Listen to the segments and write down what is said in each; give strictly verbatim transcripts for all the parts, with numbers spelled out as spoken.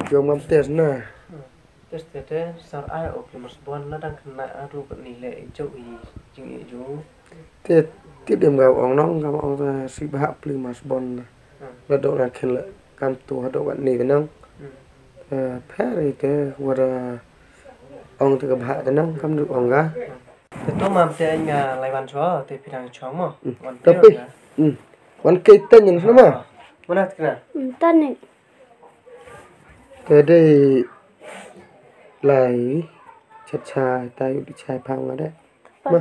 Jong mam test na. Test te te sar ai o ki mas bon na dang kena aru ka ni le i jong i jing i jong. Te tip dem ga ong nong kam ong te si bha pli mas bon na. La dok na khen le kam tu ha dok ni benang. Te pher i te wara ong te ka bha te nong kam du ong ga. Te to mam te nga lai wan cho te phi dang chong mo. Wan Tapi te wan kai ten nyen na ma. Mana te kena. Tanik. Te dei lai chat cha tai u di chai phang nga de. Ma.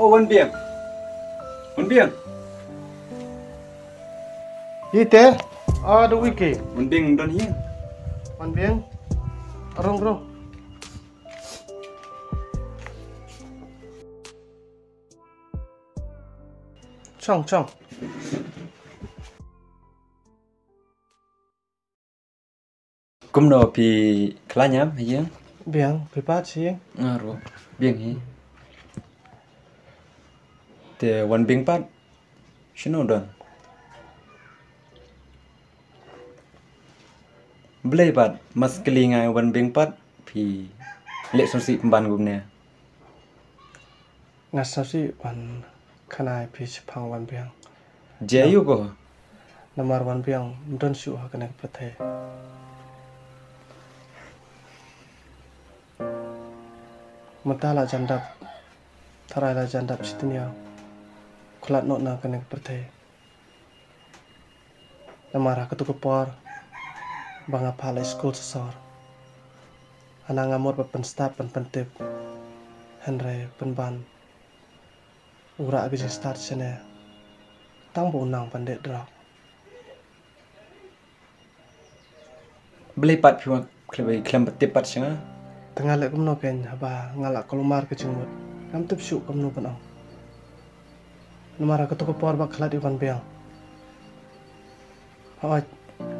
O Wan Biang. Wan Biang. Ite, a du wiki. Wan Biang don hi. Wan Biang. Rong rong. Chong chong. Kumno phi khlaiñ ïam ha ïing? Biang, phi pat shi ïing? Nga ruh. Biang hi. Te Wan Biang pat. Shano don? Blei pat, mas kli ngai Wan Biang pat. Phi leh sngewsih pynban kumne. Nga sngewsih ban khana ïa phi shaphang Wan Biang. Jia ïa u ko. Namar Wan Biang ym don shuh ha kane ka pyrthei. Mynta la jan dap, tharai la jan dap shi taïew. Khlad noh na kane ka pyrthei. Namar ha katu ka por ba nga phah leit skul sha sor. Hana nga mut ba pynstad ban pyntip. Hynrei pynban u rah ka jingstad shane. Tang ba u nang ban deh drok. Balei pat phi wan khlem, khlem tip pat sha nga? Te nga leh kumno kein haba nga la kulmar ka jingmut. Ngam tip shuh kumno ban ong. Namar ha katu ka por ba khlad ïa u Wan Biang. Hooid,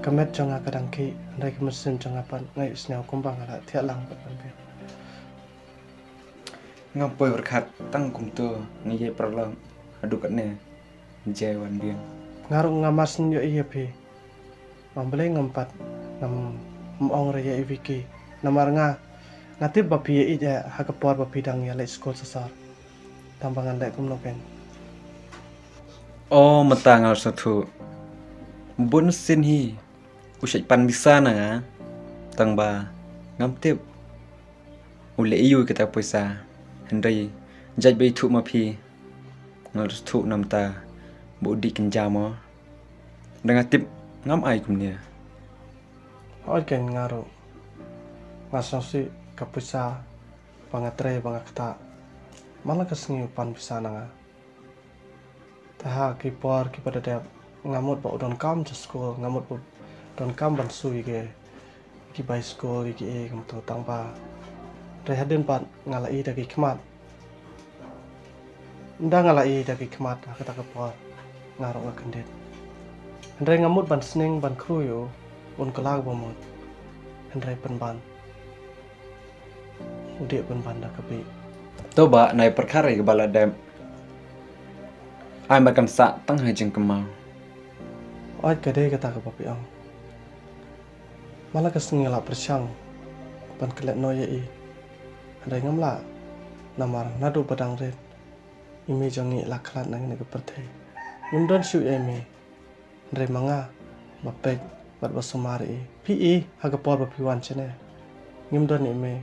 ka met jong nga ka dang khih, hynrei ka mynsiem jong nga pat nga ïohsngew kumba nga la thiah lang bad Wan Biang. Ngam poi pyrkhat tang kumto, nga ïai paralok haduh katne. Jia Wan Biang. Nga ruh nga mar shu ïohi ïa phi. Balei ngam pat, ngam ong re ïa i Vicky. Namar nga, nga tip ba phi ïeit ha ka por ba phi dang ïaleit skul sha sor. Tang ba ngan leh kumno kein. O, mynta nga la sngewthuh. Bun sien hi u shait pan visa na nga. Tang ba ngam tip u leh aïu ïa kita pisa. Hynrei jait ba ithuh ma phi, nga la sngewthuh namar ba u dih kynja mo. Da nga tip ngam ai kumne. Hooid kein nga ruh. Nga sngewsih ka pisa ba nga trei ba nga ktah. Man la ka sngi u pan pisa na nga. Te ha ki por kiba da dep nga mut ba u donkam sha skul, nga mut ba u donkam ban shu ïa ki, ïa ki bai skul, ïa ki ei kumto tang ba. Hynrei hadien pat nga la ïohi da ki khmat. Ynda nga la ïohi da ki khmat ha kata ka por nga ruh nga kyndit. Hynrei nga mut ban sneng ban khru ïa u, un kylla ba mut. Hynrei pynban u dih pynban da ka bih. To ba nai pyrkhat ïa kaba la dep. Ai ba kan sah tang ha jingkynmaw. Oi ka dei kata kaba phi ong. Man la ka sngi la pyrshang ban klet noh ïa i. Hynrei ngam lah namar naduh ba dang rit i mei jong ngi la khlad na kane ka pyrthei. Ngim don shuh ïa i mei. Hynrei ma nga ba peit bad ba sumar ïa i. Phi i ha ka por ba phi wan shane. Ngim don ïa i mei.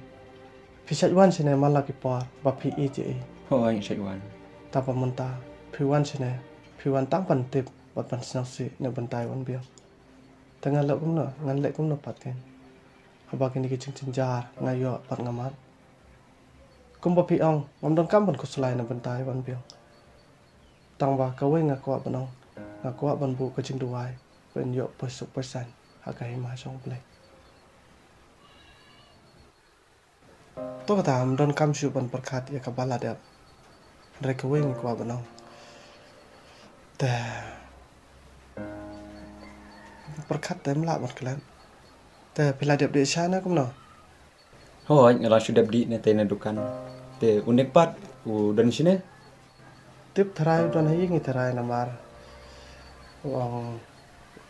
Phi shait wan shane man la ki por ba phi ïeit ïa i. Hooid, shait wan. Te ba mynta phi wan shane, phi wan tang ban tip bad ban sngewsih ne ban tai wan biang. Nga leh kumno, nga leh kumno pat kein. Haba kine ki jingjynjar nga ïoh pat nga mad. Kumba phi ong, ngam donkam ban khuslai na bynta i Wanbiang. Tang ba kawei nga kwah ban ong, nga kwah ban buh ka jingduwai ban ïoh poi suk poi saiñ ha ka hima jong U Blei. To kata, ngam donkam shuh ban pyrkhat ïa kaba la dep. Hynrei kawei nga kwah ban ong. Te pyrkhat te ym lah ban klet. Te phi la dep dih sha ne kumno? Hooid, nga la shu dep dih ne te na dukan. Te u Nik pat u don shane? Tip tharai u don ha ïing i tharai namar u ong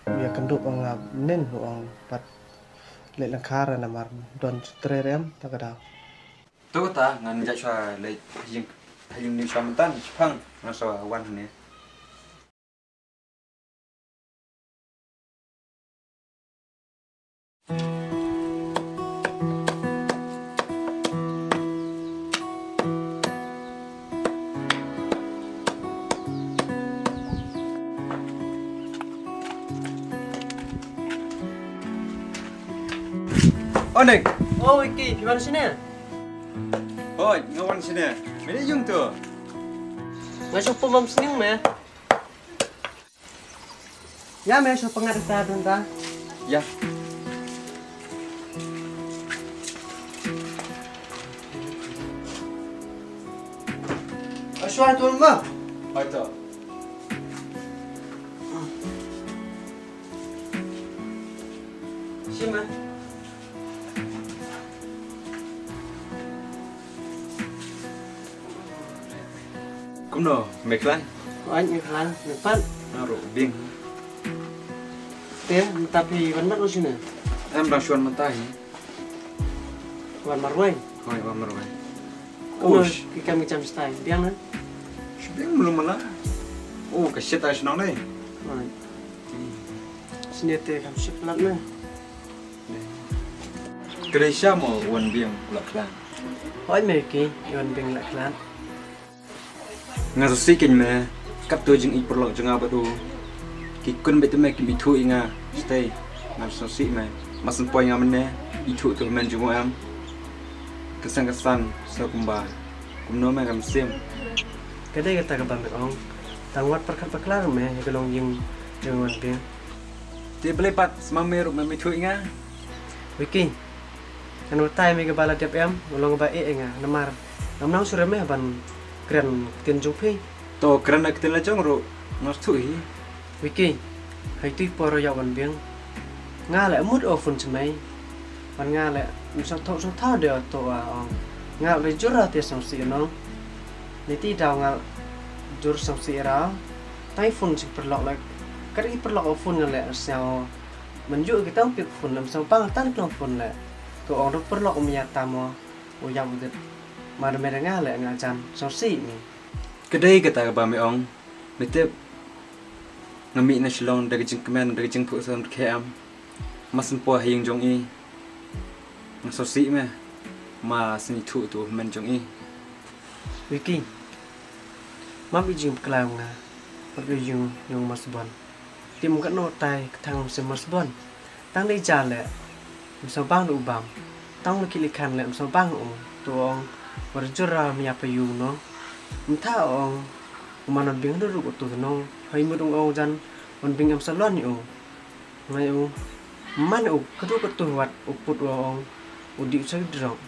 u ïakynduh ong nga mynnin u ong pat leh lyngkha re namar don trei re em ta ka daw. To kata ngan ïa shuwa leit ha ïing, ha ïing Nik shuwa mynta, shipang ngan shuwa wan hangne. O Nik. O Wiki, phi wan shane? Hooid, nga wan shane. Me dei jong to. Nga shu pom bam sning me. Ïa me shu pyngat ita dun ta. Ïa. Ashwa tu ma. Hai to. Shima. Kumno, me khlaiñ? Hooid, me khlaiñ, me pat. Nga ruh biang. Te, mynta phi wan mat u shane? Em, dang shu wan mynta hi. Wan marwei? Hooid, wan marwei. Kumno, ki kam ki jam shatai, biang ne? Shu biang mulu mala. O, ka shit ai shnong ne. Hooid. Shane te kam shit palat ne. Ka dei sha mo Wanbiang u la khlad? Hooid me ki, Wanbiang la khlad. Nga sngewsih kein me, katto jingïeit paralok jong nga bad u. Ki khun bad te me kim ithuh ïa nga, shatei. Nga sngewsih me, mar syn poi nga mynne, ithuh te u hynmen jong u em. Kynsan kynsan, sngewbha kumba. Kumno me ka mynsiem. Ka dei kata kaba me ong. Tang wat pyrkhat bakla ruh me, ïa ka longïing jong Wanbiang. Te balei pat, sma me ruh me ithuh ïa nga. Wiki. Ngan batai me kaba la dep em, u long ba eh ïa nga, namar ngam nang shu rem eh ban kren ktien jong phi. To kren ktien la jong ruh, nga sngewthuh hi. Wiki, ha itu i por ïa Wanbiang. Nga leh mut o phone jmai. Wan nga leh, ym sngewthuh sngewthuh de to a ong. Nga leh jur te sngewsih nong. Niti daw nga jur sngewsih ra. Tang i phone jong paralok leh. Kat i paralok o phone nga leh sngewsih. Mynjur ki tang pik phone lam sngewbang tang klong phone leh. Ko ong ruh paralok um ïa tam o. U ïam u dit. Mar me da nga leh nga jan sngewsih me. Ka dei kata kaba me ong. Me tip. Nga mih na Shillong da ka jingkmen da ka jingphuh sam rkhem. Mar syn poi ha ïing jong i. Nga sngewsih me. Mar syn ithuh te u hynmen jong i. Wiki. Map i jingpakla nga. Pat ka ïing jong Masbon. Te ym katno tai ka thang mynsiem Masbon. Tang dei ja leh ym sngewbang da u bam. Tang la ki likhan leh ym sngewbang u. To ong wat jur ra mia pa yu no. Mynta ong u man Wanbiang ruh ruh to no. Hoi mut ong ong jan Wanbiang em salon ïa u. Ngai u man u kadu katu wat u put u ong u dih u sa drok.